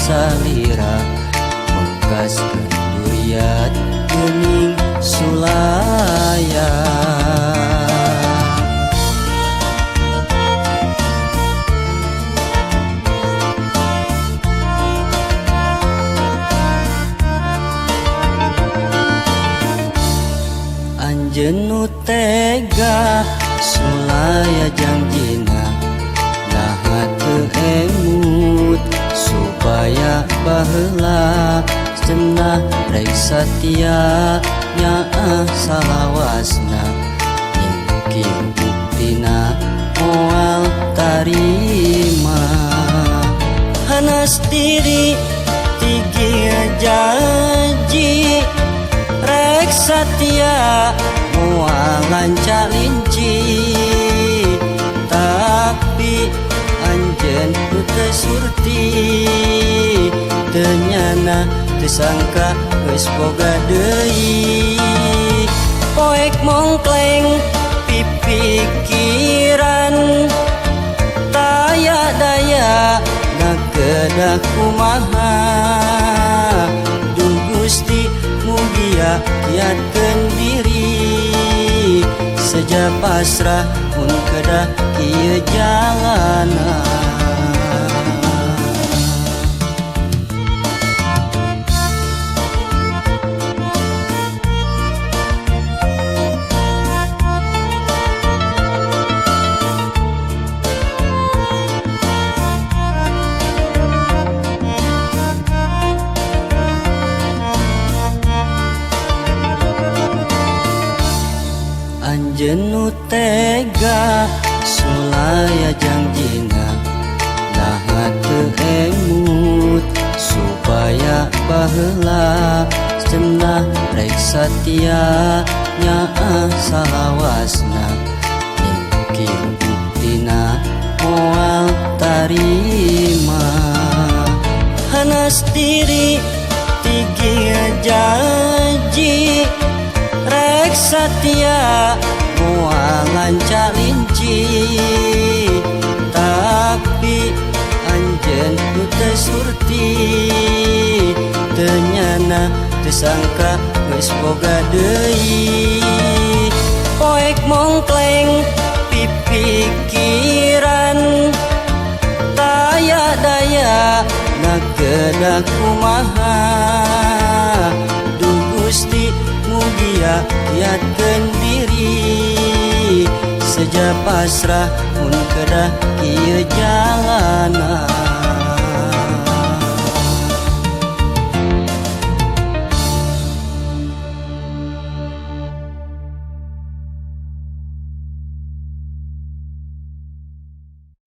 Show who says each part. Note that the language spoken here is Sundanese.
Speaker 1: salira mengkaskeun duriat geuning sulaya. Anjeun nu tega sulaya jangjina naha teu emut supaya baheula cenah rek satia nyaah salawasna ning kieu buktina moal tarima. Hanas diri tigil janji rek satia moal lanca linci, tapi anjeun nu teu surti teu nyana teu sangka geus boga deui. Poek mongkleng pipikiran taya daya ngagedah kumaha. Duh Gusti mugia kiatkeun diri seja pasrah mun kedah kieu jalana. Anjeun nu tega sulaya jangjina naha teu emut supaya baheula cenah rek satia nyaah salawasna ning kieu buktina moal tarima. Hanas diri tigil janji rek satia moal lanca linci, tapi anjeun nu teu surti teu nyana teu sangka geus boga deui. Poek mongkleng pipikiran taya daya ngagedah kumaha. Duh Gusti mugia kiatkeun diri seja pasrah mun kedah kieu jalana.